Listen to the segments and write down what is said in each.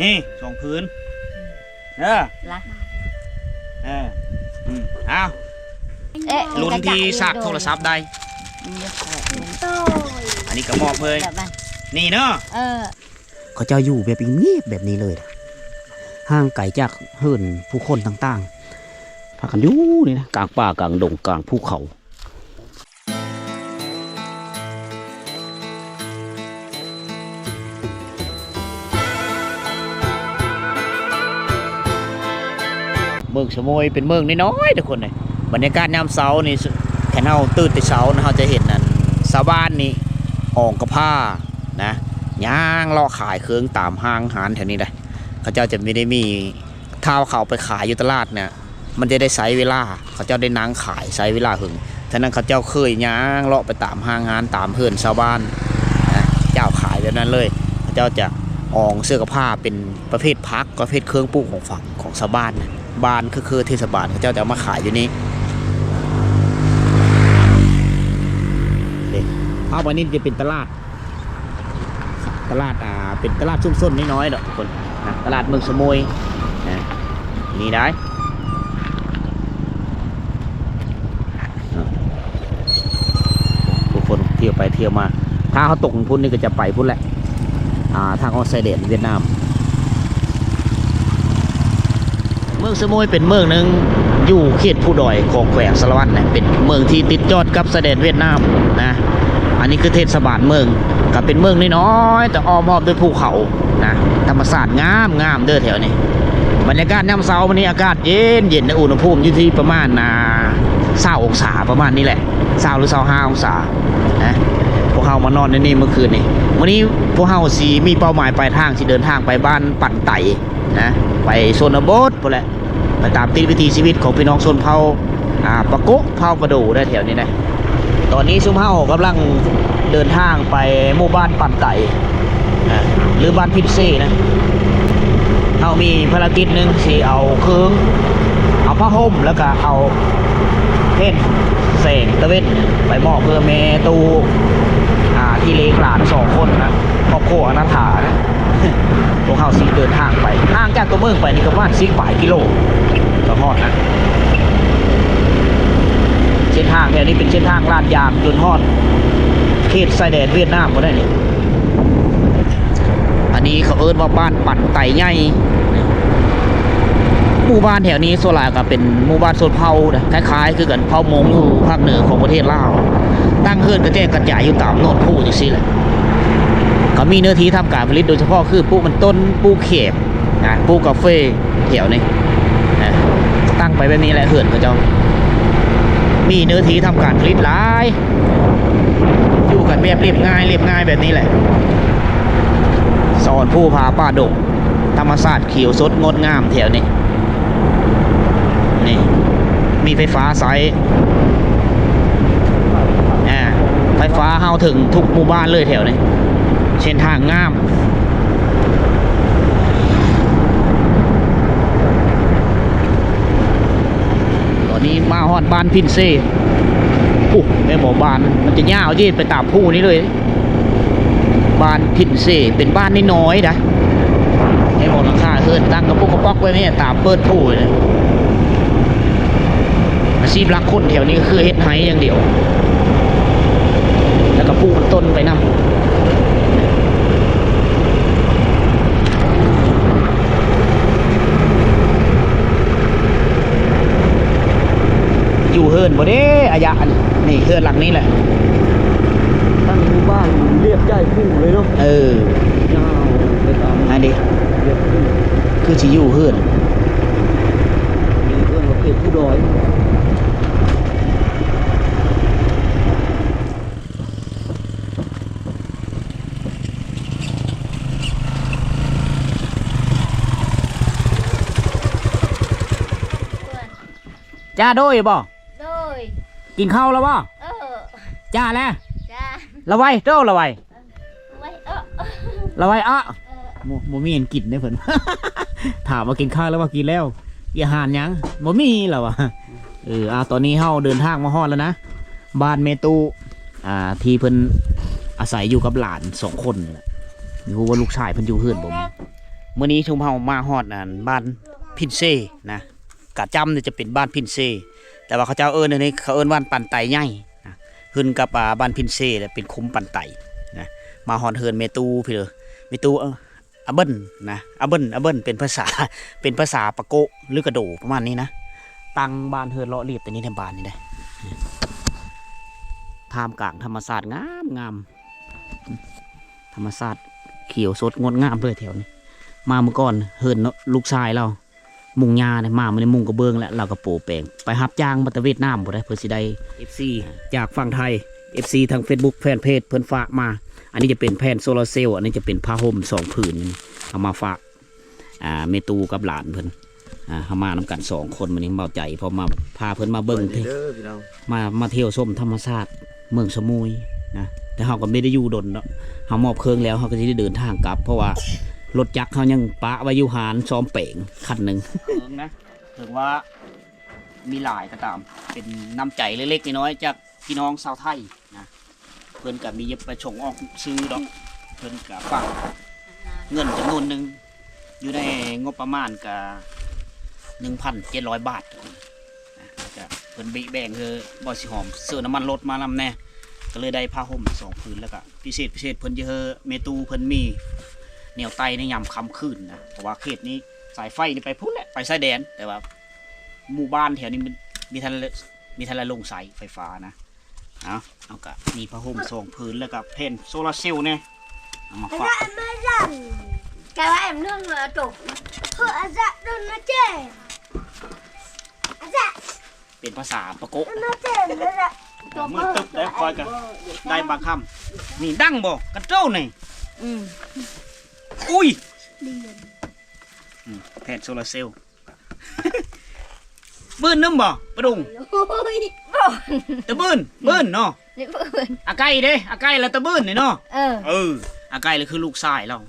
ນີ້ສອງຜືນເດີ ລະ ເອີ ອືມ ເອົາ ເອະ ລຸ້ນທີ່ຊາກໂທລະສັບໄດ້ ອັນນີ້ກໍມອບເລີຍ ແບບນັ້ນ ນີ້ເນາະ ເອີ ເຂົາເຈົ້າຢູ່ແບບງຽບແບບນີ້ເລີຍ ຫ່າງໄກຈາກເຮືອນຜູ້ຄົນຕ່າງໆ ພາກັນຢູ່ນີ້ນະ ກາງປ່າກາງດົງກາງພູເຂົາ. ເມືອງສະໂໝຍເປັນເມືອງນ້ອຍໆ ທຸກຄົນເອີຍ ບັນຍາກາດຍາມເຊົ້ານີ້ ຄັນເຮົາຕື່ນແຕ່ເຊົ້ານະ ເຮົາຈະເຫັນອັນຊາວບ້ານນີ້ ອອງກະພ້ານະ ຍ່າງເລາະຂາຍເຄື່ອງຕາມຫ້າງຮ້ານແຖວນີ້ໄດ໋ ເຂົາເຈົ້າຈະມີ ໄດ້ມີ ຖ້າວ່າເຂົາເອົາໄປຂາຍຢູ່ຕະຫຼາດນະ ມັນຈະໄດ້ໃຊ້ເວລາ ເຂົາເຈົ້າໄດ້ນັ່ງຂາຍໃຊ້ເວລາເຫິງ ສະນັ້ນເຂົາເຈົ້າເຄີຍຍ່າງເລາະໄປຕາມຫ້າງຮ້ານ ຕາມເຮືອນຊາວບ້ານນະ ເຈົ້າຂາຍແບບນັ້ນເລີຍ ເຂົາເຈົ້າຈະອອງເສື້ອກັບຜ້າເປັນປະເພດຜັກ ປະເພດເຄື່ອງປູກຂອງຝັງຂອງຊາວບ້ານນະ ບ້ານຄືເຂດເທດສະບານ ເຂົາເຈົ້າຈະເອົາມາຂາຍຢູ່ນີ້ ເດ້ ເອົາໄປນີ້ຈະເປັນຕະຫຼາດ ຕະຫຼາດ ອ່າ ເປັນຕະຫຼາດຊຸມຊົນນ້ອຍໆ ດອກທຸກຄົນນະ ຕະຫຼາດເມືອງສະໂໝຍນະ ນີ້ໄດ໋ ອ່າ ຜູ້ຄົນທ່ຽວໄປທ່ຽວມາ ຖ້າເຮົາຕົກພຸ້ນນີ້ກໍຈະໄປພຸ້ນແຫຼະ ອ່າ ທາງອອກຊາຍແດນຫວຽດນາມ. ເມືອງສະໂໝຍເປັນເມືອງໜຶ່ງຢູ່ເຂດພູດອຍຂອງແຂວງສາລະວັນນະ ເປັນເມືອງທີ່ຕິດຈອດກັບຊາຍແດນຫວຽດນາມນະ ອັນນີ້ຄືເທດສະບານເມືອງ ກໍເປັນເມືອງນ້ອຍໆ ແຕ່ອ້ອມຮອບດ້ວຍພູເຂົານະ ທຳມະຊາດງາມໆ ເດີແຖວນີ້ ບັນຍາກາດຍາມເຊົ້າມື້ນີ້ອາກາດເຢັນໆ ອຸນຫະພູມຢູ່ທີ່ປະມານ ອ່າ ຊາວອົງສາ ປະມານນີ້ແຫຼະ ຊາວ ຫຼື ຊາວຫ້າອົງສານະ ພວກເຮົາມານອນໃນນີ້ມື້ຄືນນີ້ ມື້ນີ້ພວກເຮົາຊິມີເປົ້າໝາຍປາຍທາງ ຊິເດີນທາງໄປບ້ານປັນໄຕ ນະ ໄປຊົນນະບົດພຸ້ນແຫຼະ ໄປຕາມຕິດວິຖີຊີວິດຂອງພີ່ນ້ອງຊົນເຜົ່າ ອ່າ ປາໂກະ ເຜົ່າປາໂດໄດ໋ແຖວນີ້ນະ ຕອນນີ້ຊຸມເຮົາກຳລັງເດີນທາງໄປໝູ່ບ້ານປັນໄຕ ອ່າ ຫຼື ບ້ານພິນເຊນະ ເຮົາມີພາລະກິດໜຶ່ງ ຊິເອົາເຄື່ອງ ເອົາຜ້າຫົ່ມ ແລ້ວກະເອົາແຜ່ນແສງຕາເວັນໄປມອບເພື່ອແມ່ຕູ້ ອ່າ ທີ່ລ້ຽງຫຼານສອງຄົນນະ ຄອບຄົວອະນາຖານະ. ພວກເຮົາຊິເດີນທາງໄປ ຫ່າງຈາກຕົວເມືອງໄປນີ້ກໍປະມານສິບປາຍກິໂລ ກໍຮອດນະ ເສັ້ນທາງແຖວນີ້ເປັນເສັ້ນທາງລາດຢາງຈົນຮອດເຂດຊາຍແດນຫວຽດນາມພຸ້ນໄດ໋ນີ້ ອັນນີ້ເຂົາເອີ້ນວ່າບ້ານປັນໄຕໃຫຍ່ ໝູ່ບ້ານແຖວນີ້ສ່ວນຫຼາຍກໍເປັນໝູ່ບ້ານຊົນເຜົ່ານະ ຄ້າຍໆຄືກັນ ເຜົ່າມົ້ງຢູ່ພາກເໜືອຂອງປະເທດລາວ ຕັ້ງເຮືອນກະແຈກກະຈາຍຢູ່ຕາມໂນນພູຈັ່ງຊີ້ແຫຼະ ກໍມີເນື້ອທີ່ທຳການຜະລິດ ໂດຍສະເພາະຄືປູກມັນຕົ້ນ ປູກເຂມນະ ປູກກາເຟແຖວນີ້ນະ ຕັ້ງໄປແບບນີ້ແຫຼະ ເຮືອນເຂົາເຈົ້າ ມີເນື້ອທີ່ທຳການຜະລິດຫຼາຍ ຢູ່ກັນແບບລຽບງ່າຍ ລຽບງ່າຍແບບນີ້ແຫຼະ ສອນພູຜາປ່າດົງ ທຳມະຊາດຂຽວສົດງົດງາມແຖວນີ້ ນີ້ ມີໄຟຟ້າໃຊ້ ອ່າ ໄຟຟ້າເຮົາເຖິງທຸກໝູ່ບ້ານເລີຍແຖວນີ້ ເສັ້ນທາງງາມ ຕອນນີ້ມາຮອດບ້ານພິນເຊ ໂອ້ ແມ່ນບໍ່ ບ້ານມັນຈະຍາວເດ ໄປຕາມພູນີ້ເລີຍ ບ້ານພິນເຊ ເປັນບ້ານນ້ອຍໆ ໃດ໋ ເຫັນບໍ່ ຫຼັງຄາເຮືອນຕັ້ງກະປຸກກະປັອກໄວ້ແມ່ນຕາມເປີດພູນີ້ ອາຊີບຫຼັກຄົນແຖວນີ້ກໍຄືເຮັດໄຮ່ຢ່າງດຽວ ແລ້ວກໍປູກມັນຕົ້ນໄປນຳ. ຢູ່ເຮືອນບໍ່ເດ້ ອາຍະ ອັນນີ້ເຮືອນຫຼັງນີ້ແຫຼະ ຕັ້ງຢູ່ບ້ານລຽບໃຈພູເລີຍເນາະ ເອີ ຍາວໄປຕາມ ອັນນີ້ ລຽບພູ ຄືຊິຢູ່ເຮືອນ ມີເຮືອນວ່າເຂດພູດອຍ. ຈ້າໂດຍບໍ່? ໂດຍ. ກິນເຂົ້າແລ້ວບໍ່? ເອີ. ຈ້າແລ້ວ? ຈ້າ. ລະໄວໂຕ ລະໄວ. ລະໄວເອາະ ລະໄວເອາະ. ເອີ. ບໍ່ ບໍ່ມີຫຍັງກິນເດ້ເພິ່ນ ຖາມວ່າກິນເຂົ້າແລ້ວບໍ່? ກິນແລ້ວ. ອາຫານຫຍັງ? ບໍ່ມີລະວ່າ. ເອີ ອາ ຕອນນີ້ເຮົາເດີນທາງມາຮອດແລ້ວນະ ບ້ານແມ່ຕູ້ ອ່າ ທີ່ເພິ່ນອາໄສຢູ່ກັບຫຼານສອງຄົນນີ້ແຫຼະ. ບໍ່ຮູ້ວ່າລູກຊາຍເພິ່ນຢູ່ເຮືອນບໍ່? ມື້ນີ້ຊຸມເຮົາມາຮອດອັນບ້ານພິນເຊນະ ກະຈຳນີ້ຈະເປັນບ້ານພິນເຊ ແຕ່ວ່າເຂົາເຈົ້າເອີ້ນອັນນີ້ ເຂົາເອີ້ນບ້ານປັນໄຕໃຫຍ່ນະ ຂຶ້ນກັບ ອ່າ ບ້ານພິນເຊ ແລະ ເປັນຄຸ້ມປັນໄຕນະ. ມາຮອດເຮືອນແມ່ຕູ້ພີ້ເດີ ແມ່ຕູ້ ເອີ ອາເບິນນະ ອາເບິນ ອາເບິນ ເປັນພາສາ ເປັນພາສາປາໂກະ ຫຼື ກະໂດ ປະມານນີ້ນະ. ຕັ້ງບ້ານເຮືອນເລາະລຽບແຕ່ນີ້ແຖວບ້ານນີ້ເດ້ ທ່າມກາງທຳມະຊາດງາມໆ ທຳມະຊາດຂຽວສົດງົດງາມເລີຍແຖວນີ້. ມາມື້ກ່ອນເຮືອນລູກຊາຍລາວ ມຸງຫຍ້າເດ້ ມາມື້ນີ້ມຸງກະເບື້ອງແລ້ວ ລາວກະໂປະແປງ ໄປຮັບຈ້າງມາແຕ່ຫວຽດນາມພຸ້ນເດ້ ເພື່ອຊິໄດ້ ເອັຟຊີ ຈາກຝັ່ງໄທ ເອັຟຊີທາງເຟສບຸກແຟນເພຈເພິ່ນຝາກມາ. ອັນນີ້ຈະເປັນແຜ່ນໂຊລາເຊວ ອັນນີ້ຈະເປັນຜ້າຫົ່ມສອງຜືນ ເອົາມາຝາກ ອ່າ ແມ່ຕູ້ກັບຫຼານເພິ່ນ. ອ່າ ເຮົາມານຳກັນສອງຄົນມື້ນີ້ ເບົາໃຈ ເພາະມາ ພາເພິ່ນມາເບິ່ງ ສະບາຍດີເດີພີ່ນ້ອງ ມາ ມາທ່ຽວຊົມທຳມະຊາດເມືອງສະໝຸຍນະ. ແຕ່ເຮົາກໍບໍ່ໄດ້ຢູ່ດົນເນາະ ເຮົາມອບເຄື່ອງແລ້ວ ເຮົາກໍຊິໄດ້ເດີນທາງກັບ ເພາະວ່າລົດຈັກເຮົາຍັງປະໄວ້ຢູ່ຮ້ານສ້ອມແປງຄັນໜຶ່ງນະ. ເຖິງວ່າມີຫຼາຍກໍຕາມ ເປັນນ້ຳໃຈເລັກໆນ້ອຍໆຈາກ ພີ່ນ້ອງຊາວໄທນະ ເພິ່ນກະມີປະສົງອອກຊື່ດອກ ເພິ່ນກະຝາກເງິນຈຳນວນໜຶ່ງ ຢູ່ໃນງົບປະມານກະໜຶ່ງພັນເຈັດຮ້ອຍບາດນະ. ກະເພິ່ນແບ່ງໃຫ້ບ່າວສີຫອມ ຊື້ນ້ຳມັນລົດມານຳແດ່ ກະເລີຍໄດ້ຜ້າຫົ່ມສອງຜືນ ແລ້ວກະພິເສດ ພິເສດເພິ່ນຈະໃຫ້ແມ່ຕູ້ເພິ່ນມີແນວໄຕ້ໃນຍາມຄ່ຳຄືນນະ ເພາະວ່າເຂດນີ້ສາຍໄຟນີ້ໄປພຸ້ນແຫຼະ ໄປຊາຍແດນ ແຕ່ວ່າ ໝູ່ບ້ານແຖວນີ້ມັນມີທັນ ມີທັນລະລົງສາຍໄຟຟ້ານະ. ເອົາ ເຮົາກະມີຜ້າຫົ່ມສອງຜືນ ແລ້ວກະແຜ່ນໂຊລາເຊວແດ່ ເອົາມາຝາກ ເປັນພາສາປາໂກະ ມືດຕຶບໄດ້ ຂ້ອຍກະໄດ້ບາງຄຳ. ນີ້ດັງບໍ່ ກະໂຕນີ້? ອືມ ອຸ້ຍ ອືມ ແຜ່ນໂຊລາເຊວ. ບືນນຳບໍ່ປາດຸງ? ໂອ້ຍ ບໍ່ ຕະບືນ ບືນເນາະ ອາໄກ່ເດ້ ອາໄກ່ລະຕະບືນນີ້ເນາະ. ເອີ ເອີ ອາໄກ່ລະຄືລູກຊາຍລາວ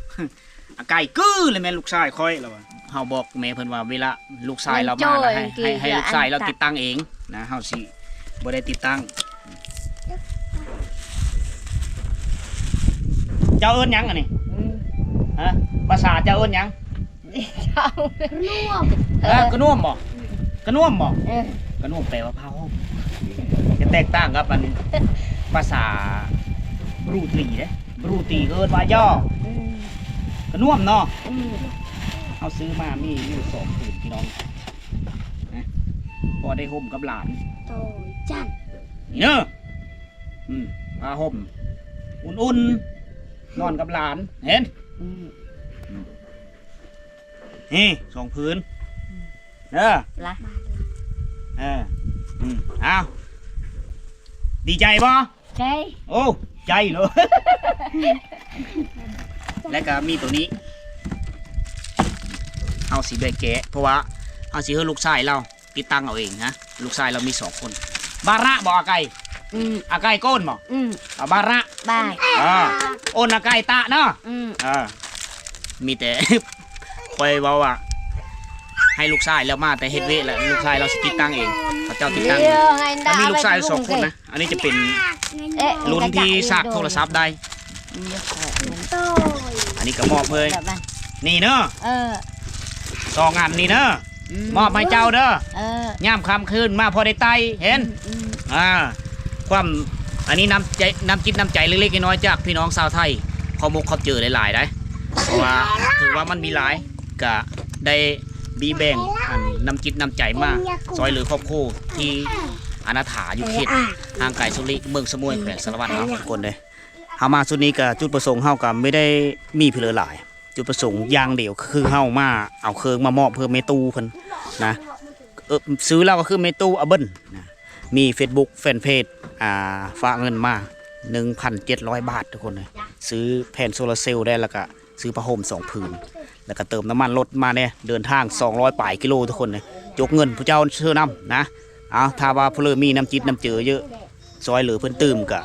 ອາໄກ່ຄືລະແມ່ນລູກຊາຍຂ້ອຍລະວ່າ. ເຮົາບອກແມ່ເພິ່ນວ່າເວລາລູກຊາຍລາວມາລະໃຫ້ ໃຫ້ ໃຫ້ລູກຊາຍລາວຕິດຕັ້ງເອງນະ ເຮົາຊິບໍ່ໄດ້ຕິດຕັ້ງ. ເຈົ້າເອີ້ນຫຍັງອັນນີ້? ອືມ ຮະ ພາສາເຈົ້າເອີ້ນຫຍັງ? ກະນວມ ເອີ ກະນວມບໍ່? ກະນວມບໍ່? ເອີ ກະນວມແປວ່າຜ້າຫົ່ມ ຈະແຕກຕ່າງກັບອັນພາສາບຣູຕີເດ້ ບຣູຕີເອີ້ນວ່າຍໍ່ ອືມ ກະນວມເນາະ. ອືມ ເຮົາຊື້ມາມີຢູ່ສອງຜືນພີ່ນ້ອງນະ ພໍໄດ້ຫົ່ມກັບຫຼານ ໂຕຈັນ ນີ້ເດີ. ອືມ ຜ້າຫົ່ມອຸ່ນໆ ນອນກັບຫຼານ ເຫັນ? ອືມ ອືມ ນີ້ສອງຜືນ ອືມ ເດີ ລະ ເອີ ອືມ ເອົາ ດີໃຈບໍ່? ໃຈ ໂອ້ ໃຈໂລດ. ແລ້ວກະມີໂຕນີ້ ເຮົາຊິໄດ້ແກະ ເພາະວ່າເຮົາຊິໃຫ້ລູກຊາຍລາວ ຕິດຕັ້ງເອົາເອງນະ ລູກຊາຍລາວມີສອງຄົນ. ບາຣະບໍ່ອາໄກ່? ອືມ ອາໄກ່ໂກນບໍ່? ອືມ ອາ ບາຣະ ບາ ເອີ ໂອນອາໄກ່ຕະເນາະ. ອືມ ເອີ ມີແຕ່ຂ້ອຍເວົ້າວ່າ ໃຫ້ລູກຊາຍລາວມາແຕ່ເຮັດວຽກແລ້ວ ລູກຊາຍລາວຊິຕິດຕັ້ງເອງ ເຂົາເຈົ້າຕິດຕັ້ງ. ແລ້ວມີລູກຊາຍສອງຄົນນະ. ອັນນີ້ຈະເປັນລຸ້ນທີ່ສາກໂທລະສັບໄດ້. ອືມ ອັນນີ້ກະມອບເລີຍ ແບບນັ້ນ ນີ້ເດີ ເອີ ສອງອັນນີ້ເດີ ອືມ ມອບໃຫ້ເຈົ້າເດີ ເອີ ຍາມຄ່ຳຄືນມາພໍໄດ້ໄຕ້ ເຫັນ? ອືມ ອືມ ອ່າ ຄວາມ ອັນນີ້ນ້ຳໃຈ ນ້ຳຈິດນ້ຳໃຈເລັກໆນ້ອຍໆຈາກພີ່ນ້ອງຊາວໄທ ຂອບອົກຂອບໃຈຫຼາຍໆໄດ໋ ເພາະວ່າຖືວ່າມັນມີຫຼາຍ ກະໄດ້ບີແບ່ງອັນນ້ຳຈິດນ້ຳໃຈມາຊ່ອຍເຫຼືອຄອບຄົວທີ່ອະນາຖາຢູ່ເຂດຫ່າງໄກສຸລິ ເມືອງສະໝວຍ ແຂວງສາລະວັນເຮົາທຸກຄົນເດີ. ເຮົາມາຊຸດນີ້ກະຈຸດປະສົງເຮົາກະບໍ່ໄດ້ມີເພື່ອຫຼາຍ ຈຸດປະສົງຢ່າງດຽວຄືເຮົາມາເອົາເຄື່ອງມາມອບເພື່ອແມ່ຕູ້ເພິ່ນນະ. ເອີ ຊື່ລາວກະຄືແມ່ຕູ້ອາເບິນນະ ມີເຟສບຸກແຟນເພຈ ອ່າ ຝາກເງິນມາໜຶ່ງພັນເຈັດຮ້ອຍບາດທຸກຄົນເດີ. ຊື້ແຜ່ນໂຊລາເຊວໄດ້ ແລ້ວກະຊື້ຜ້າຫົ່ມສອງຜືນ ແລ້ວກະເຕີມນ້ຳມັນລົດມາແດ່ ເດີນທາງສອງຮ້ອຍປາຍກິໂລທຸກຄົນເດີ. ຈົກເງິນຜູ້ເຈົ້າເຊີນຳນະ. ເອົາ ຖ້າວ່າຜູ້ເລີມີນ້ຳຈິດນ້ຳໃຈເຢີ ຊ່ອຍເຫຼືອເພິ່ນຕື່ມກະ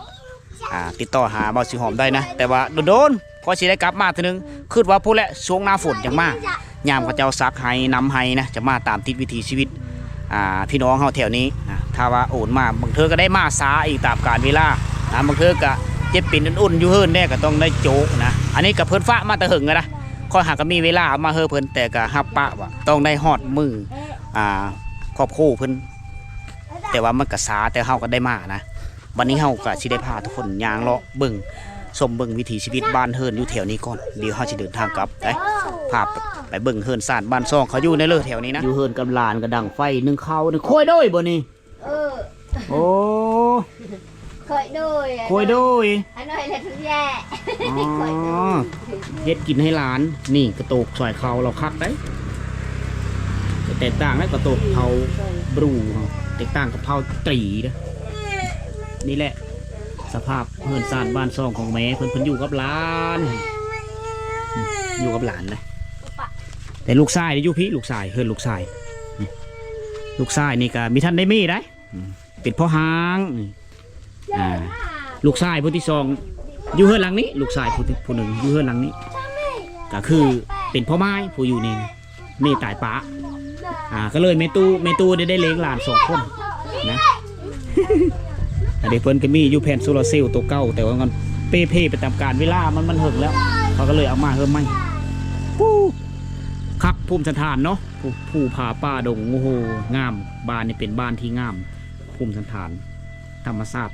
ອ່າ ຕິດຕໍ່ຫາບ່າວສີຫອມໄດ້ນະ ແຕ່ວ່າດົນໆພໍຊິໄດ້ກັບມາເທື່ອໜຶ່ງ. ຄິດວ່າພຸ້ນແຫຼະ ຊ່ວງໜ້າຝົນຈັ່ງມາ ຍາມເຂົາເຈົ້າສັກໄຮ່ ນຳໄຮ່ນະ ຈະມາຕາມຕິດວິຖີຊີວິດ ອ່າ ພີ່ນ້ອງເຮົາແຖວນີ້ນະ. ຖ້າວ່າໂອນມາ ບາງເທື່ອກະໄດ້ມາຊ້າອີກຕາມການເວລານະ ບາງເທື່ອກະເຈັບເປັນອຸ່ນໆຢູ່ເຮືອນແດ່ ກະຕ້ອງໄດ້ໂຈະນະ. ອັນນີ້ກະເພິ່ນຝາກມາແຕ່ເຫິງແລ້ວນະ ຂ້ອຍຫາກໍມີເວລາມາເຮີເພິ່ນ ແຕ່ກໍຮັບປະວ່າຕ້ອງໄດ້ຮອດມື້ ອ່າ ຄອບຄົວເພິ່ນ ແຕ່ວ່າມັນກໍຊ້າ ແຕ່ເຮົາກໍໄດ້ມານະ. ບັດນີ້ເຮົາກໍຊິໄດ້ພາທຸກຄົນຍ່າງເລາະເບິ່ງ ຊົມເບິ່ງວິຖີຊີວິດບ້ານເຮືອນຢູ່ແຖວນີ້ກ່ອນ ດຽວເຮົາຊິເດີນທາງກັບໄປ ພາໄປເບິ່ງເຮືອນຊານບ້ານຊ່ອງເຂົາຢູ່ໃນເລີແຖວນີ້ນະ. ຢູ່ເຮືອນກັບຫຼານກໍດັງໄຟໜຶ້ງເຂົ້ານີ້ ຂ້ອຍໂດຍບໍ່ນີ້? ເອີ ໂອ້ ຂ້ອຍໂດຍ ຂ້ອຍໂດຍ ອັນນ້ອຍແຫຼະທຸກແຢ່ ອໍ ຂ້ອຍໂດຍ ເຮັດກິນໃຫ້ຫຼານ. ນີ້ກະໂຕກຊອຍເຂົ້າລາວຄັກໄດ໋ ແຕກຕ່າງແລ້ວກະໂຕກເຜົາບຣູ ແຕກຕ່າງກັບເຜົາຕີເດີ້. ນີ້ແຫຼະສະພາບເຮືອນຊານບ້ານຊ່ອງຂອງແມ່ເພິ່ນ ເພິ່ນຢູ່ກັບຫຼານ ຢູ່ກັບຫຼານນະ. ແຕ່ລູກຊາຍຢູ່ພີ້ ລູກຊາຍ ເຮືອນລູກຊາຍ ລູກຊາຍນີ້ກະມີທັນໄດ້ມີໄດ໋ ອືມ ເປັນພໍ່ຮ້າງ ອ່າ ລູກຊາຍຜູ້ທີສອງຢູ່ເຮືອນຫຼັງນີ້ ລູກຊາຍຜູ້ ຜູ້ໜຶ່ງຢູ່ເຮືອນຫຼັງນີ້ ກໍຄືເປັນພໍ່ໝ້າຍຜູ້ຢູ່ນີ້ ແມ່ຕາຍປະ ອ່າ ກໍເລີຍແມ່ຕູ້ ແມ່ຕູ້ໄດ້ ໄດ້ລ້ຽງຫຼານສອງຄົນນະ. ອັນນີ້ເພິ່ນກໍມີຢູ່ແຜ່ນໂຊລາເຊວໂຕເກົ່າ ແຕ່ວ່າມັນເປ່ເພໄປຕາມການເວລາ ມັນ ມັນເຫິງແລ້ວ ເຂົາກໍເລີຍເອົາມາເຮີ້ມໃໝ່. ປູ້ ຄັກ ພູມສັນຖານເນາະ ພູ ພູຜາປ່າດົງ ໂອ້ໂຫ ງາມ ບ້ານນີ້ເປັນບ້ານທີ່ງາມ ພູມສັນຖານ ທຳມະຊາດ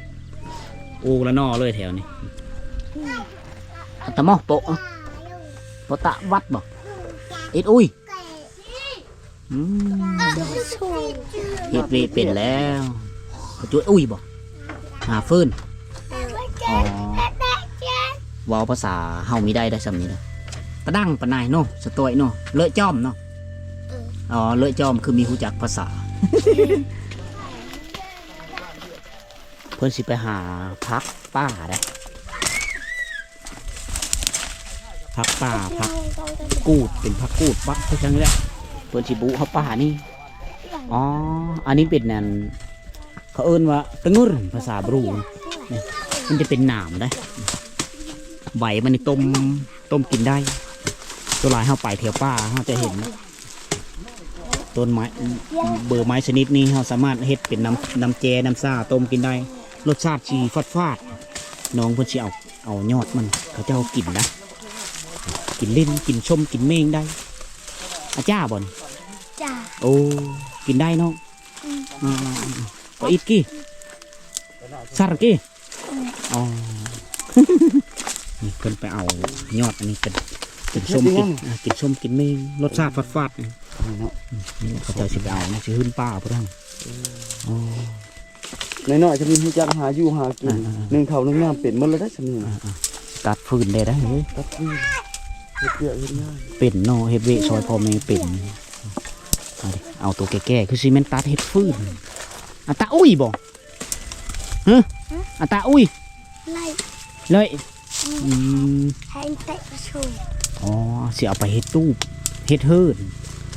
ໂອ້ລະນໍເລີຍແຖວນີ້. ອັດຕະມໍໂປະ ໂປະຕະວັດບໍ່? ເອັດອຸຍ ອືມ ເຮັດເວເປັນແລ້ວ ເຂົາຈຸດອຸຍບໍ່? ຫາຟືນ ອໍ ເວົ້າພາສາເຮົາມີໄດ້ ໄດ້ຊ່ຳນີ້ນະ ຕະດັງປານໃດເນາະ ສະຕ້ອຍເນາະ ເລາະຈອມເນາະ. ອໍ ເລາະຈອມ ຄືມີຮູ້ຈັກພາສາ. ເພິ່ນຊິໄປຫາຜັກປ່າໄດ໋ ຜັກປ່າ ຜັກກູດ ເປັນຜັກກູດ ຜັກຄືຫຍັງນີ້ແຫຼະ ເພິ່ນຊິບຸເອົາປ່ານີ້. ອໍ ອັນນີ້ເປັນ ອັນ ເຂົາເອີ້ນວ່າຕະງຶ່ນ ພາສາບຣູ ນີ້ ມັນຈະເປັນໜາມໄດ໋ ໃບມັນນີ້ຕົ້ມ ຕົ້ມກິນໄດ້. ສ່ວນຫຼາຍເຮົາໄປແຖວປ່າ ເຮົາຈະເຫັນ ຕົ້ນໄມ້ ເບີໄມ້ຊະນິດນີ້ ເຮົາສາມາດເຮັດເປັນນ້ຳ ນ້ຳແຈ່ ນ້ຳຊາ ຕົ້ມກິນໄດ້ ລົດຊາດຊິຝາດໆ. ນ້ອງເພິ່ນຊິເອົາ ເອົາຍອດມັນ ເຂົາເຈົ້າກິນນະ ກິນຫຼິ້ນ ກິນສົ້ມ ກິນເມງໄດ້. ອາ ຈ້າບໍ່ນີ້? ຈ້າ. ໂອ້ ກິນໄດ້ເນາະ. ອືມ ອືມ ອືມ ອືມ ປາອິດກີ້ ສັດກີ້. ອໍ ນີ້ເພິ່ນໄປເອົາຍອດອັນນີ້ ເປັນ ເປັນສົ້ມກິນ ເຮັດຫຍັງ? ອ່າ ກິນສົ້ມກິນເມງ ລົດຊາດຝາດໆ ນີ້ເນາະ. ອືມ ນີ້ເຂົາເຈົ້າຊິໄປເອົາ ຊິຫືນປ່າພຸ້ນນະ. ເອີ ອໍ ນ້ອຍໆ ຈະມີຮູ້ຈັກຫາຢູ່ຫາກິນ ອ່າໆໆ ໜຶ່ງເຂົ້າໜຶ່ງນ້ຳເປັນໝົດແລ້ວໄດ໋ ຊ່ຳນີ້ນະ. ອ່າໆ ຕັດຟືນໄດ້ໄດ໋ ເຮີ້ຍ ຕັດຟືນ ເຮັດວຽກເຮັດງານເປັນເນາະ ເຮັດວຽກຊ່ອຍພໍ່ແມ່ເປັນ. ເອົາໂຕແກ່ໆ ຄືຊິແມ່ນຕັດເຮັດຟືນ. ອາ ຕາອຸ້ຍບໍ່? ຮະ? ອາ ຕາອຸ້ຍ ໄລ່ ເລີຍ. ອືມ ອືມ ໃຫ້ເຕະປະຊຸມ. ອໍ ຊິເອົາໄປເຮັດຕູບ ເຮັດເຮີນ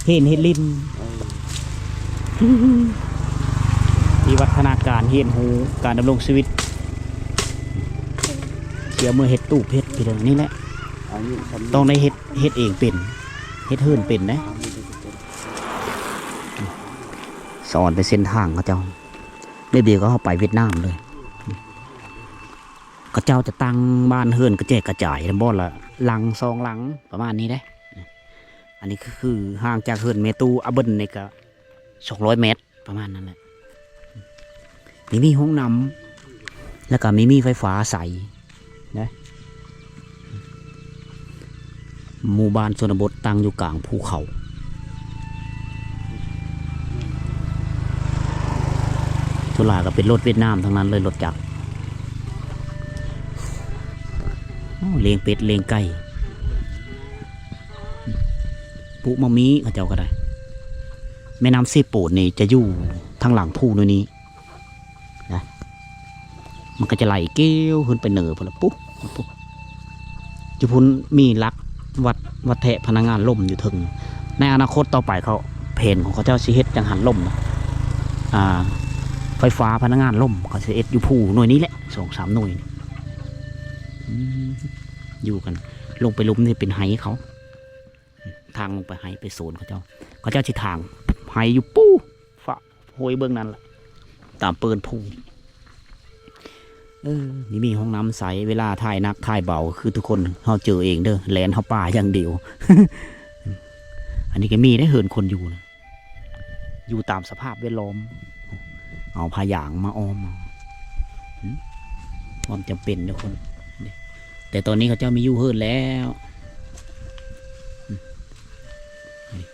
ເຫັນເຮັດຫຼິ້ນ. ເອີ ວິວັດທະນາການ ຮຽນຮູ້ການດຳລົງຊີວິດ ຊິເອົາເມືອເຮັດຕູບ ເຮັດ ພີ່ນ້ອງ ນີ້ແຫຼະ. ອັນນີ້ ຕ້ອງໄດ້ເຮັດ ເຮັດເອງເປັນ ເຮັດເຮືອນເປັນເດ້. ສອນໄປເສັ້ນທາງເຂົາເຈົ້າ ແບບດຽວກັບເຮົາໄປຫວຽດນາມເລີຍ. ເຂົາເຈົ້າຈະຕັ້ງບ້ານເຮືອນກະແຈກກະຈາຍ ບ່ອນລະຫຼັງສອງຫຼັງ ປະມານນີ້ເດ້. ອັນນີ້ກໍຄືຫ່າງຈາກເຮືອນແມ່ຕູ້ອາເບິນນີ້ກໍສອງຮ້ອຍແມັດ ປະມານນັ້ນແຫຼະ. ມີ ມີຫ້ອງນ້ຳ ແລ້ວກໍມີ ມີໄຟຟ້າໃຊ້ ນະ. ໝູ່ບ້ານຊົນນະບົດຕັ້ງຢູ່ກາງພູເຂົາ ສ່ວນຫຼາຍກໍເປັນລົດຫວຽດນາມທັງນັ້ນເລີຍ ລົດຈັກ. ໂອ້ ລ້ຽງເປັດລ້ຽງໄກ່ ປູກໝາກມີ້ ເຂົາເຈົ້າກໍໄດ້. ແມ່ນ້ຳເຊໂປນນີ້ຈະຢູ່ທາງຫຼັງພູໂນນນີ້ ນະ ມັນກໍຈະໄຫຼກ່ຽວຂຶ້ນໄປເໜີພຸ້ນລະ ປຸ ປຸ ຢູ່ພຸ້ນມີຫຼັກວັດ ວັດແທະພະລັງງານລົມຢູ່ເທິງ. ໃນອະນາຄົດຕໍ່ໄປເຂົາ ແຜນຂອງເຂົາເຈົ້າຊິເຮັດຈັງຫັນລົມນະ ອ່າ ໄຟຟ້າພະລັງງານລົມ ເຂົາຊິເຮັດຢູ່ພູໜ່ວຍນີ້ແຫຼະ ສອງສາມໜ່ວຍນີ້. ອືມ ຢູ່ກັນ ລົງໄປລຸ່ມນີ້ເປັນໄຮ່ເຂົາ ທາງລົງໄປໄຮ່ໄປສວນເຂົາເຈົ້າ ເຂົາເຈົ້າຊິຖາງໄຮ່ຢູ່ປູ້ ຟະ ໂຫຍເບິ່ງນັ້ນລະ ຕາມເປີນພູ. ເອີ ນີ້ມີຫ້ອງນ້ຳໃຊ້ ເວລາຖ່າຍໜັກຖ່າຍເບົາ ຄືທຸກຄົນເຮົາເຈີເອງເດີ ແລ່ນເຂົ້າປ່າຢ່າງດຽວ. ອັນນີ້ກໍມີໄດ໋ເຮືອນຄົນຢູ່ນະ ຢູ່ຕາມສະພາບແວດລ້ອມ ເອົາຜ້າຢາງມາອ້ອມ ອືມ ຄວາມຈຳເປັນທຸກຄົນ. ແຕ່ຕອນນີ້ເຂົາເຈົ້າມີຢູ່ເຮືອນແລ້ວ ອືມ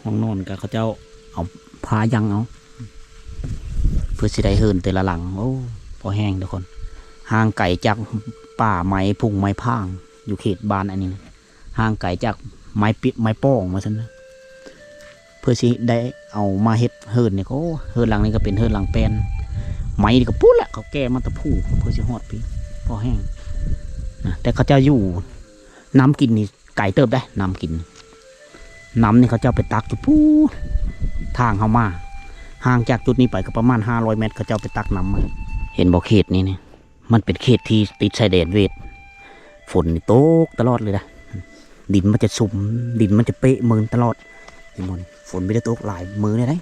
ຫ້ອງນອນກໍເຂົາເຈົ້າເອົາຜ້າຍັງເອົາ ເພື່ອຊິໄດ້ເຮືອນແຕ່ລະຫຼັງ. ໂອ້ ພໍແຮງທຸກຄົນ ຫ່າງໄກຈາກປ່າໄມ້ ພົງໄມ້ພາງ ຢູ່ເຂດບ້ານອັນນີ້ນະ ຫ່າງໄກຈາກໄມ້ປິ ໄມ້ປ້ອງວ່າຊັ້ນນະ ເພື່ອຊິໄດ້ເອົາມາເຮັດເຮືອນນີ້. ໂອ້ ເຮືອນຫຼັງນີ້ກໍເປັນເຮືອນຫຼັງແປນ ໄມ້ນີ້ກໍພຸ້ນແຫຼະ ເຂົາແກ່ມາແຕ່ພູ້ ເພື່ອຊິຮອດພີ້ ພໍແຮງນະ. ແຕ່ເຂົາເຈົ້າຢູ່ ນ້ຳກິນນີ້ໄກເຕີບເດ້ ນ້ຳກິນ ນ້ຳນີ້ເຂົາເຈົ້າໄປຕັກຢູ່ພຸ້ນ ທາງເຮົາມາ ຫ່າງຈາກຈຸດນີ້ໄປກໍປະມານຫ້າຮ້ອຍແມັດ ເຂົາເຈົ້າໄປຕັກນ້ຳມາ. ເຫັນບໍ່ ເຂດນີ້ນີ້ ມັນເປັນເຂດທີ່ຕິດຊາຍແດນເວດ ຝົນນີ້ຕົກຕະຫຼອດເລີຍນະ ດິນມັນຈະຊຸ່ມ ດິນມັນຈະເປະເມີນຕະຫຼອດ. ເຫັນບໍ່ນີ້ ຝົນບໍ່ໄດ້ຕົກຫຼາຍມື້ແລ້ວເດ້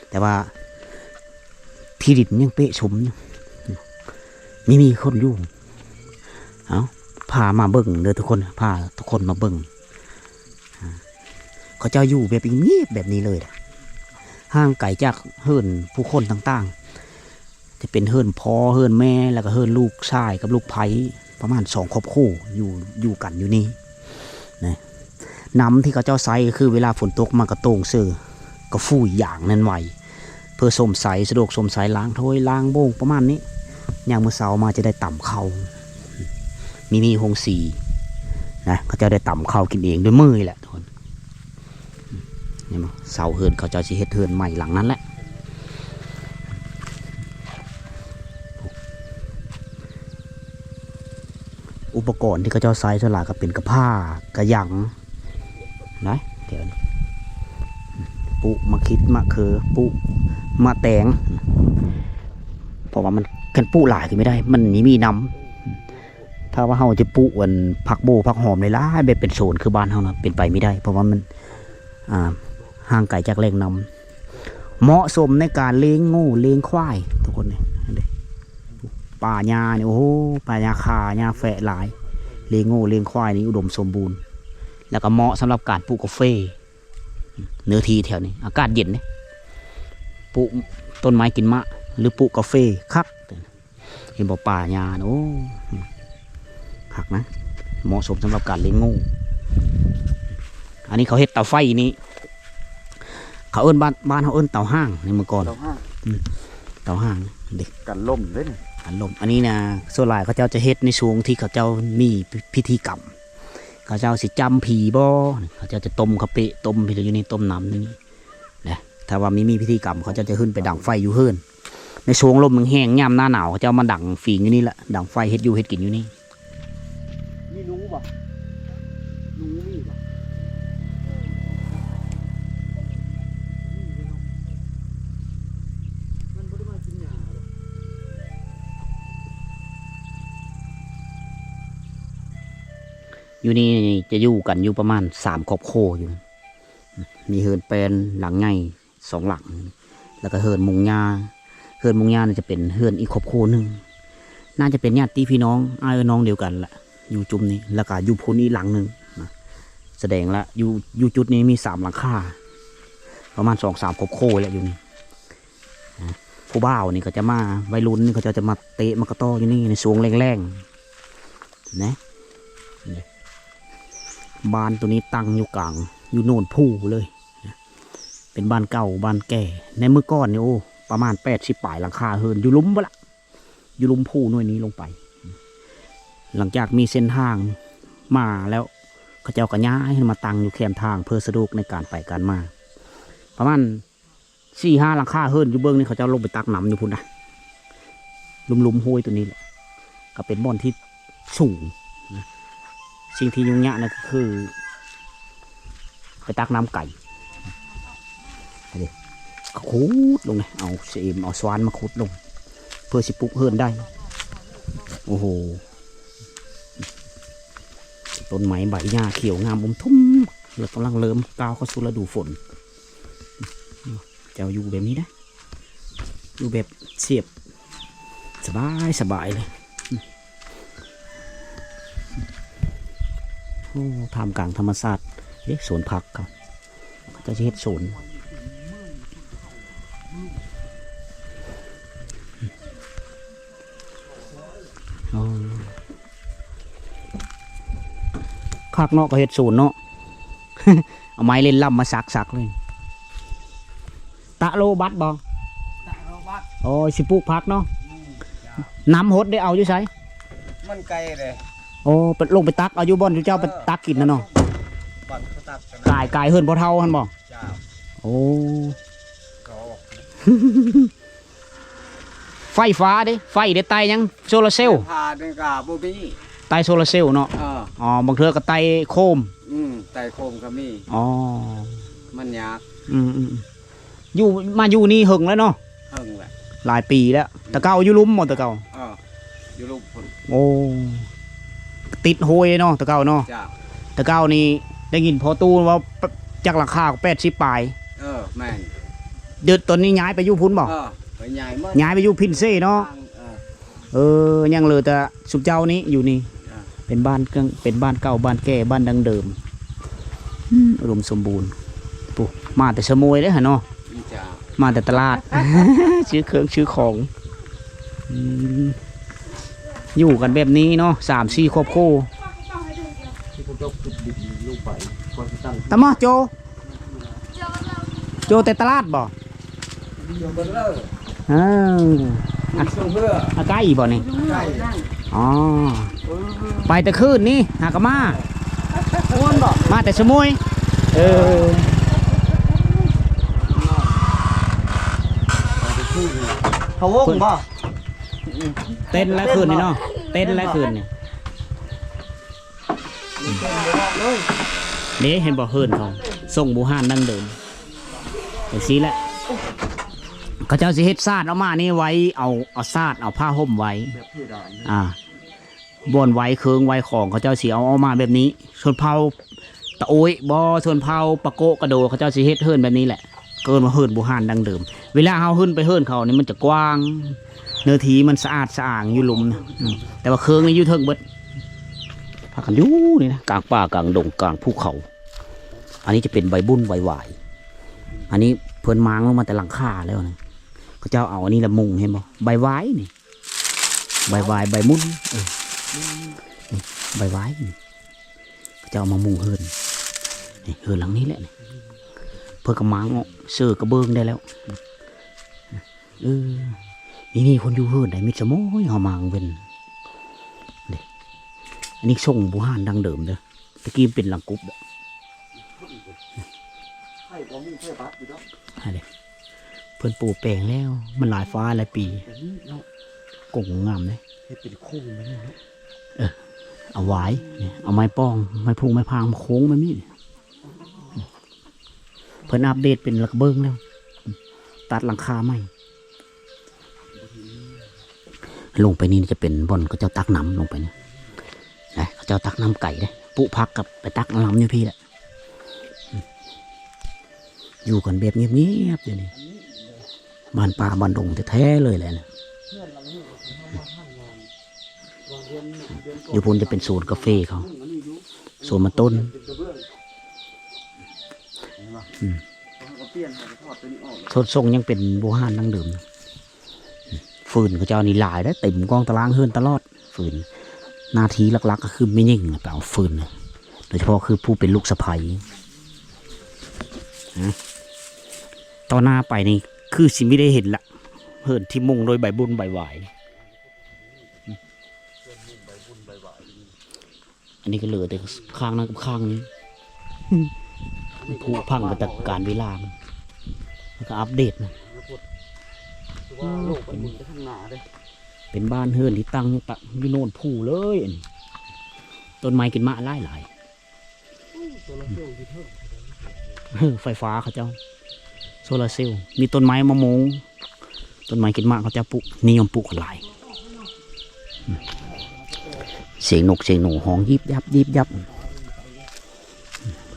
ແຕ່ວ່າທີ່ດິນຍັງເປະຊຸ່ມຢູ່ ມີ ມີຄົນຢູ່. ເອົາ ພາມາເບິ່ງເດີທຸກຄົນ ພາທຸກຄົນມາເບິ່ງ ເຂົາເຈົ້າຢູ່ແບບງຽບແບບນີ້ເລີຍ ຫ່າງໄກຈາກເຮືອນຜູ້ຄົນຕ່າງໆ ຈະເປັນເຮືອນພໍ່ເຮືອນແມ່ ແລ້ວກໍເຮືອນລູກຊາຍກັບລູກໃພ້ ປະມານສອງຄອບຄົວ ຢູ່ ຢູ່ກັນຢູ່ນີ້ນະ. ນ້ຳທີ່ເຂົາເຈົ້າໃຊ້ກໍຄືເວລາຝົນຕົກມາກໍໂຕ່ງເສີ ກໍຟູຍຢາງນັ້ນໄວ້ ເພື່ອຊົມໃຊ້ ສະດວກຊົມໃຊ້ ລ້າງຖ້ວຍລ້າງໂບງປະມານນີ້. ຍາມມື້ເຊົ້າມາຈະໄດ້ຕຳເຂົ້າ ມີ ມີໂຮງສີນະ ເຂົາເຈົ້າໄດ້ຕຳເຂົ້າກິນເອງດ້ວຍມືນີ້ແຫຼະທຸກຄົນ. ເຫັນບໍ່ ເສົາເຮືອນ ເຂົາເຈົ້າຊິເຮັດເຮືອນໃໝ່ຫຼັງນັ້ນແຫຼະ. ອຸປະກອນທີ່ເຂົາເຈົ້າໃຊ້ສ່ວນຫຼາຍກໍເປັນກະພ້າ ກະຫຍັງນະ ແຖວນີ້ ປູກໝາກຂິດ ໝາກເຂີ ປູກໝາກແຕງ ເພາະວ່າມັນ ຄັນປູກຫຼາຍກໍບໍ່ໄດ້ ມັນມີ ມີນ້ຳ. ຖ້າວ່າເຮົາຈະປູກອັນຜັກໂບຜັກຫອມຫຼາຍໆ ແບບເປັນສວນຄືບ້ານເຮົານະ ເປັນໄປບໍ່ໄດ້ ເພາະວ່າມັນ ອ່າ ຫ່າງໄກຈາກແຫຼ່ງນ້ຳ ເໝາະສົມໃນການລ້ຽງງົວລ້ຽງຄວາຍທຸກຄົນນີ້. ເຫັນເດ້ ປ່າຫຍ້ານີ້ ໂອ້ໂຫ ປ່າຫຍ້າຄາ ຫຍ້າແຟະຫຼາຍ ລ້ຽງງົວລ້ຽງຄວາຍນີ້ອຸດົມສົມບູນ ແລ້ວກໍເໝາະສຳລັບການປູກກາເຟ. ເນື້ອທີ່ແຖວນີ້ອາກາດເຢັນເດ້ ປູກຕົ້ນໄມ້ກິນໝາກ ຫຼື ປູກກາເຟຄັກ. ເຫັນບໍ່ ປ່າຫຍ້ານະ ໂອ້ ຄັກນະ ເໝາະສົມສຳລັບການລ້ຽງງູ. ອັນນີ້ເຂົາເຮັດເຕົາໄຟນີ້ ເຂົາເອີ້ນ ບ້ານ ບ້ານເຮົາເອີ້ນເຕົາຫ້າງໃນເມື່ອກ່ອນ ເຕົາຫ້າງ ອືມ ເຕົາຫ້າງເດ້ ກັນລົມເດ້ນີ້ ກັນລົມ. ອັນນີ້ນະ ສ່ວນຫຼາຍເຂົາເຈົ້າຈະເຮັດໃນຊ່ວງທີ່ເຂົາເຈົ້າມີພິ ພິທີກຳ ເຂົາເຈົ້າຊິຈ້ຳຜີບໍ ເຂົາເຈົ້າຈະຕົ້ມເຂົ້າເປະ ຕົ້ມພີ້ຢູ່ນີ້ ຕົ້ມນ້ຳຢູ່ນີ້ນະ. ຖ້າວ່າມີ ມີພິທີກຳ ເຂົາເຈົ້າຈະຂຶ້ນໄປດັງໄຟຢູ່ເຮືອນ ໃນຊ່ວງລົມແຮງໆ ຍາມໜ້າໜາວ ເຂົາເຈົ້າມາດັງຝີງຢູ່ນີ້ແຫຼະ ດັງໄຟເຮັດຢູ່ເຮັດກິນຢູ່ນີ້. ມີໜູບໍ່? ໜູມີບໍ່? ມັນບໍ່ໄດ້ມາກິນຫຍ້າບໍ່? ຢູ່ນີ້ຈະຢູ່ກັນຢູ່ປະມານສາມຄອບຄົວຢູ່ ມີເຮືອນແປ້ນຫຼັງໃຫຍ່ ສອງຫຼັງ ແລ້ວກໍເຮືອນມຸງຫຍ້າ. ເຮືອນມຸງຫຍ້ານີ້ຈະເປັນເຮືອນອີກຄອບຄົວໜຶ່ງ ໜ້າຈະເປັນຍາດຕິພີ່ນ້ອງ ອ້າຍເອື້ອຍນ້ອງດຽວກັນລະ ຢູ່ຈຸມນີ້ ແລ້ວກໍຢູ່ພຸ້ນອີກຫຼັງໜຶ່ງນະ. ສະແດງລະ ຢູ່ ຢູ່ຈຸດນີ້ມີສາມຫຼັງຄາ ປະມານສອງສາມຄອບຄົວແຫຼະຢູ່ນີ້ນະ. ຜູ້ບ່າວນີ້ເຂົາຈະມາ ໄວລຸ້ນນີ້ເຂົາເຈົ້າຈະມາເຕະໝາກກະຕໍຢູ່ນີ້ໃນຊ່ວງແລ້ງໆນະ. ນີ້ ບ້ານໂຕນີ້ຕັ້ງຢູ່ກາງ ຢູ່ໂນນພູເລີຍນະ. ເປັນບ້ານເກົ່າ ບ້ານແກ່ ໃນມື້ກ່ອນນີ້ ໂອ້ ປະມານແປດສິບປາຍຫຼັງຄາເຮືອນ ຢູ່ລຸ່ມພຸ້ນລະ ຢູ່ລຸ່ມພູໜ່ວຍນີ້ລົງໄປ. ຫຼັງຈາກມີເສັ້ນທາງມາແລ້ວ ເຂົາເຈົ້າກໍຍ້າຍມາຕັ້ງຢູ່ແຄມທາງ ເພື່ອສະດວກໃນການໄປການມາ. ປະມານສີ່ຫ້າຫຼັງຄາເຮືອນຢູ່ເບື້ອງນີ້ ເຂົາເຈົ້າລົງໄປຕັກນ້ຳຢູ່ພຸ້ນນະ ລຸ່ມໆຫ້ວຍໂຕນີ້ແຫຼະ ກໍເປັນບ່ອນທີ່ສູງນະ. ສິ່ງທີ່ຫຍຸ້ງຍາກນັ້ນກໍຄືໄປຕັກນ້ຳໄກ ເດ້ ຂຸດລົງນະ ເອົາສະເອມ ເອົາສະຫວ່ານມາຂຸດລົງ ເພື່ອຊິປຸກເຮືອນໄດ້. ໂອ້ໂຫ ຕົ້ນໄມ້ໃບຫຍ້າຂຽວງາມອຸມທຸ່ມ ແລ້ວກຳລັງເລີ່ມກ້າວເຂົ້າສູ່ລະດູຝົນ. ເຈົ້າຢູ່ແບບນີ້ນະ ຢູ່ແບບສຽບ ສະບາຍ ສະບາຍເລີຍ. ໂອ້ ທ່າມກາງທຳມະຊາດ. ເອີ ສວນຜັກເຂົາ ເຂົາເຈົ້າຊິເຮັດສວນ. ໂອ້ ຄັກເນາະ ເຂົາເຮັດສວນເນາະ. ເອົາໄມ້ເຫຼັ້ນລຳມາສັກໆເລີຍ. ຕະໂລບັດບໍ່? ຕະໂລບັດ. ໂອ້ຍ ຊິປູກຜັກເນາະ. ອືມ ຈ້າ. ນ້ຳຫົດໄດ້ເອົາຢູ່ໃສ? ມັນໄກເດ້. ໂອ້ ໄປ ລົງໄປຕັກເອົາຢູ່ບ່ອນທີ່ເຈົ້າໄປ ເອີ ຕັກກິນນະເນາະ. ບ່ອນເຂົາຕັກນະ ກາຍ ກາຍເຮືອນພໍ່ເຖົ້າຫັ້ນບໍ່? ຈ້າ. ໂອ້ ກໍ ໄຟຟ້າເດ້ ໄຟໄດ້ໃຕ້ຫຍັງ? ໂຊລາເຊວ. ໄຟຟ້ານີ້ກໍບໍ່ມີ ໃຕ້ໂຊລາເຊວເນາະ. ເອີ ອໍ ບາງເທື່ອກໍໃຕ້ໂຄມ. ອືມ ໃຕ້ໂຄມກໍມີ. ອໍ ມັນຍາກ. ອືມໆ ຢູ່ ມາຢູ່ນີ້ເຫິງແລ້ວເນາະ? ເຫິງແລ້ວ ຫຼາຍປີແລ້ວ. ອືມ ແຕ່ເກົ່າຢູ່ລຸ່ມບໍ່ ແຕ່ເກົ່າ? ເອີ ຢູ່ລຸ່ມພຸ້ນ. ໂອ້ ຕິດຫ້ວຍເນາະ ແຕ່ເກົ່າເນາະ. ຈ້າ. ແຕ່ເກົ່ານີ້ໄດ້ຍິນພໍ່ຕູ້ເວົ້າ ຈາກຫຼັງຄາກໍແປດສິບປາຍ. ເອີ ແມ່ນ. ດຽວຕອນນີ້ຍ້າຍໄປຢູ່ພຸ້ນບໍ່? ເອີ ໄປຍ້າຍໝົດ ຍ້າຍໄປຢູ່ພິນເຊເນາະ. ເອີ ເອີ ຍັງເຫຼືອແຕ່ຊຸມເຈົ້ານີ້ຢູ່ນີ້. ເອີ ເປັນບ້ານເກົ່າ ເປັນບ້ານເກົ່າ ບ້ານແກ່ ບ້ານດັ້ງເດີມ. ອືມ ອຸດົມສົມບູນ. ປູ ມາແຕ່ຊະໂມຍເດ້ຫະເນາະ. ຈ້າ. ມາແຕ່ຕະຫຼາດ ຊື້ເຄື່ອງຊື້ຂອງ. ອືມ ຢູ່ກັນແບບນີ້ເນາະ ສາມສີ່ຄອບຄົວ. ຕາມາໂຈ ໂຈແຕ່ຕະຫຼາດບໍ່? ເອີ ອາ ອາໄກບໍ່ນີ້? ອໍ ໄປແຕ່ຄືນນີ້ຫາກໍມາ. ມ່ວນບໍ່? ມາແຕ່ຊະໂມຍ. ເອີ ເຂົາວົງບໍ່? ເຕັ້ນແລ້ວຄືນນີ້ເນາະ ເຕັ້ນແລ້ວຄືນນີ້. ເດ້ ເຫັນບໍ່ ເຮືອນເຂົາ ຊົງບູຮານດັ້ງເດີມ ຈັ່ງຊີ້ແຫຼະ. ເຂົາເຈົ້າຊິເຮັດສາດອອກມານີ້ໄວ້ ເອົາ ເອົາສາດ ເອົາຜ້າຫົ່ມໄວ້. ອ່າ ບ່ອນໄວ້ເຄື່ອງໄວ້ຂອງ ເຂົາເຈົ້າຊິເອົາອອກມາແບບນີ້. ຊົນເຜົ່າຕະໂອ້ຍບໍ່ ຊົນເຜົ່າປະໂກະກະໂດ ເຂົາເຈົ້າຊິເຮັດເຮືອນແບບນີ້ແຫຼະ. ເອີ້ນວ່າເຮືອນບູຮານດັ້ງເດີມ. ເວລາເຮົາຂຶ້ນໄປເຮືອນເຂົານີ້ ມັນຈະກວ້າງ ເນື້ອທີ່ມັນສະອາດສະອາງຢູ່ລຸ່ມນະ. ອືມ ແຕ່ວ່າເຄື່ອງນີ້ຢູ່ເທິງເບິດ. ພາກັນຢູ່ນີ້ນະ ກາງປ່າກາງດົງກາງພູເຂົາ. ອັນນີ້ຈະເປັນໃບບຸນໃບຫວາຍ. ອັນນີ້ເພິ່ນມ້າງລົງມາແຕ່ຫຼັງຄາແລ້ວນະ. ເຂົາເຈົ້າເອົາອັນນີ້ລະມຸງ ເຫັນບໍ່? ໃບຫວາຍນີ້ ໃບຫວາຍ ໃບມຸນ. ເອີ ນີ້ ໃບຫວາຍນີ້. ເຂົາເຈົ້າເອົາມາມຸງເຮືອນ. ນີ້ເຮືອນຫຼັງນີ້ແຫຼະນີ້. ເພິ່ນກໍມ້າງເອົາເສື້ອກະເບື້ອງໄດ້ແລ້ວ. ເອີ ມີ ມີຄົນຢູ່ເຮືອນໃດ ມິດສະໂມຍເຮົາມາກາງເວັນເດ້. ອັນນີ້ຊົງບູຮານດັ້ງເດີມເດີ. ແຕ່ກີ້ມັນເປັນຫຼັງກຸບເດີ. ໃຜບໍ່ມີໃຜບັດຢູ່ດອກ. ຫັ້ນເດ້. ເພິ່ນປູແປງແລ້ວ ມັນຫຼາຍຟ້າຫຼາຍປີ. ແບບນີ້ເນາະ ກົງງາມເດ້. ເຮັດເປັນໂຄ້ງແບບນີ້ເນາະ. ເອີ ເອົາຫວາຍນີ້ ເອົາໄມ້ປ່ອງ ໄມ້ພຸງໄມ້ພາງມາໂຄ້ງແບບນີ້. ເພິ່ນອັບເດດເປັນລະກະເບື້ອງແລ້ວ ຕັດຫຼັງຄາໃໝ່. ລົງໄປນີ້ຈະເປັນບ່ອນເຂົາເຈົ້າຕັກນ້ຳ ລົງໄປນີ້ນະ. ເຂົາເຈົ້າຕັກນ້ຳໄກເດ້. ປູກຜັກກັບໄປຕັກນ້ຳຢູ່ພີ້ແຫຼະ. ຢູ່ກັນແບບງຽບໆ ຢູ່ນີ້ ບ້ານປ່າບ້ານດົງແທ້ໆ ເລີຍແຫຼະນະ. ຢູ່ພຸ້ນຈະເປັນສວນກາເຟເຂົາ ສວນມັນຕົ້ນ. ອືມ ໂຊນຊົງຍັງເປັນບູຮານດັ້ງເດີມ. ອືມ ຟືນເຂົາເຈົ້ານີ້ຫຼາຍເດ້ ເຕັມກ້ອງຕາລ່າງເຮືອນຕະຫຼອດ. ຟືນ ໜ້າທີ່ຫຼັກໆ ກໍຄືແມ່ຍິງໄປເອົາຟືນນະ ໂດຍສະເພາະຄືຜູ້ເປັນລູກສະໃພ້ນະ. ຕໍ່ໜ້າໄປນີ້ຄືຊິມີໄດ້ເຫັນລະ ເຮືອນທີ່ມຸງໂດຍໃບບຸນໃບຫວາຍ. ອັນນີ້ກໍເຫຼືອແຕ່ຂ້າງນັ້ນກັບຂ້າງນີ້ ຜຸພັງໄປຕາມການເວລາ ມັນກໍອັບເດດນະ. ເປັນບ້ານເຮືອນທີ່ຕັ້ງຢູ່ຕະ ຢູ່ໂນນພູເລີຍ. ອັນນີ້ຕົ້ນໄມ້ກິນໝາກຫຼາຍໆ. ໂອ້ ໂຊລາເຊວຢູ່ເທິງ ເອີ ໄຟຟ້າເຂົາເຈົ້າ ໂຊລາເຊວ ມີຕົ້ນໄມ້ມະມ່ວງ ຕົ້ນໄມ້ກິນໝາກເຂົາເຈົ້າປູກ ນິຍົມປູກກັນຫຼາຍ. ອືມ ສຽງນົກສຽງໜູຮ້ອງຢິບຍັບຢິບຍັບ.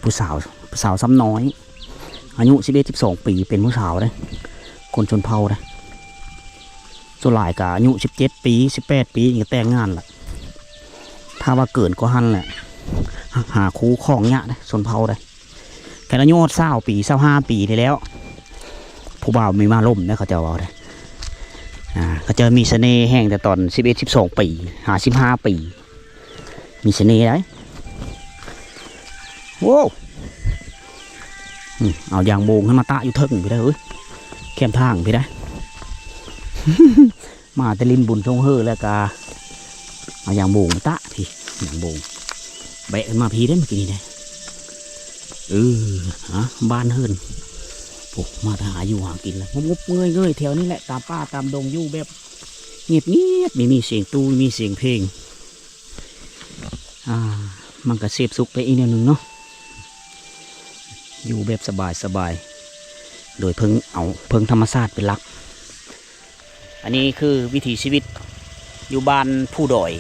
ຜູ້ສາວ ຜູ້ສາວຊ້ຳນ້ອຍ ອາຍຸສິບເອັດ ສິບສອງປີ ເປັນຜູ້ສາວເດ້ ຄົນຊົນເຜົ່າເດ້. ສ່ວນຫຼາຍກໍອາຍຸສິບເຈັດປີ ສິບແປດປີນີ້ກໍແຕ່ງງານລະ. ຖ້າວ່າເກີນກວ່າຫັ້ນແຫຼະ ຫາຄູ່ຄອງຍາກເດ້ ຊົນເຜົ່າເດ້. ແຕ່ອາຍຸຮອດຊາວປີ ຊາວຫ້າປີນີ້ແລ້ວ ຜູ້ບ່າວມີມາລົມເດ້ ເຂົາເຈົ້າເວົ້າເດ້. ອ່າ ເຂົາເຈົ້າມີສະເໜ່ແຮງແຕ່ຕອນສິບເອັດ ສິບສອງປີ ຫາສິບຫ້າປີ ມີສະເໜ່ໄດ໋. ໂອ້ ອືມ ເອົາຢາງໂມງໃຫ້ມາຕະຢູ່ເທິງພີ້ໄດ໋ເອີຍ ແຄມທາງພີ້ໄດ໋. ມາແຕ່ຫຼິ້ນບຸນຊ່ວງເຮີແລ້ວກະເອົາຢາງໂມງມາຕະພີ້ ຢາງໂມງ ແບະຂຶ້ນມາພີ້ເດ້ ມື້ກີ້ນີ້ເດ້. ເອີ ຫາບ້ານເຮືອນ ໂອ້ ມາແຕ່ຫາຢູ່ຫາກິນແລ້ວ ງົບໆເງີຍໆ ແຖວນີ້ແຫຼະ ຕາມປ່າຕາມດົງ ຢູ່ແບບງຽບໆ ມີ ມີສຽງຕູ້ ມີສຽງເພງ. ອ່າ ມັນກະເສບສຸກໄປອີກແນວໜຶ່ງເນາະ ຢູ່ແບບສະບາຍໆ ໂດຍເພິ່ງ ເອົາເພິ່ງທຳມະຊາດເປັນຫຼັກ. ອັນນີ້ຄືວິຖີຊີວິດຢູ່ບ້ານພູດອຍ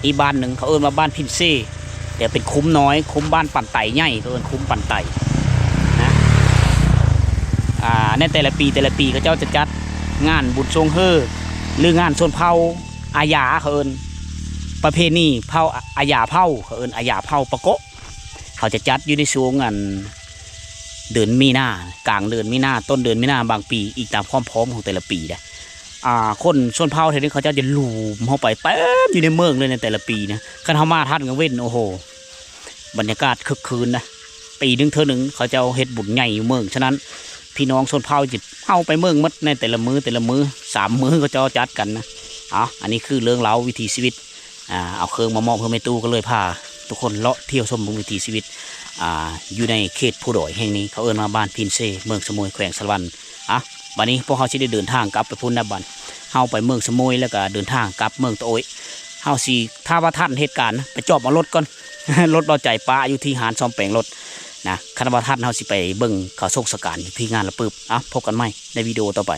ອີກບ້ານໜຶ່ງເຂົາເອີ້ນວ່າບ້ານພິນເຊ ແຕ່ເປັນຄຸ້ມນ້ອຍ ຄຸ້ມບ້ານປັນໄຕໃຫຍ່ ເຂົາເອີ້ນຄຸ້ມປັນໄຕນະ. ອ່າ ໃນແຕ່ລະປີ ແຕ່ລະປີເຂົາເຈົ້າຈະຈັດງານບຸນຊ່ວງເຮີ ຫຼື ງານຊົນເຜົ່າອາຢາ ເຂົາເອີ້ນ ປະເພນີເຜົ່າ ອາ ອາຢາເຜົ່າ ເຂົາເອີ້ນອາຢາເຜົ່າປະເກາະ. ເຂົາຈະຈັດຢູ່ໃນຊ່ວງ ອັນ ເດືອນມີນາ ກາງເດືອນມີນາ ຕົ້ນເດືອນມີນາ ບາງປີ ອີງຕາມຄວາມພ້ອມຂອງແຕ່ລະປີເດ້. ອ່າ ຄົນຊົນເຜົ່າແຖວນີ້ເຂົາເຈົ້າຈະຫຼູມເຂົ້າໄປເຕັມຢູ່ໃນເມືອງເລີຍໃນແຕ່ລະປີນະ. ຄັນເຮົາມາທັນກາງເວັນ ໂອ້ໂຫ ບັນຍາກາດຄຶກຄື້ນນະ. ປີໜຶ່ງເທື່ອໜຶ່ງເຂົາເຈົ້າເຮັດບຸນໃຫຍ່ຢູ່ເມືອງ ສະນັ້ນ ພີ່ນ້ອງຊົນເຜົ່າຈະເອົາໄປເມືອງໝົດໃນແຕ່ລະມື້ ແຕ່ລະມື້ ສາມມື້ເຂົາເຈົ້າຈັດກັນນະ. ເອົາ ອັນນີ້ຄືເລື່ອງລາວວິຖີຊີວິດ ອ່າ ເອົາເຄື່ອງມາມອບໃຫ້ແມ່ຕູ້ ກໍເລີຍພາທຸກຄົນເລາະທ່ຽວຊົມເບິ່ງວິຖີຊີວິດ ອ່າ ຢູ່ໃນເຂດພູດອຍແຫ່ງນີ້ ເຂົາເອີ້ນວ່າບ້ານພິນເຊ ເມືອງສະໂໝຍ ແຂວງສາລະວັນ. ອ່ະ ບາດນີ້ພວກເຮົາຊິໄດ້ເດີນທາງກັບໄປພຸ້ນນະ ບາດເຮົາໄປເມືອງສະໂໝຍ ແລ້ວກໍເດີນທາງກັບເມືອງຕະໂອ້ຍ. ເຮົາຊິ ຖ້າວ່າທັນເຫດການ ໄປຈອບເອົາລົດກ່ອນ ລົດເບົາໃຈປະຢູ່ທີ່ຮ້ານສ້ອມແປງລົດນະ. ຄັນວ່າທັນ ເຮົາຊິໄປເບິ່ງເຂົາສົກສະການຢູ່ທີ່ງານລະປຶບ. ອ່ະ ພົບກັນໃໝ່ໃນວິດີໂອຕໍ່ໄປ.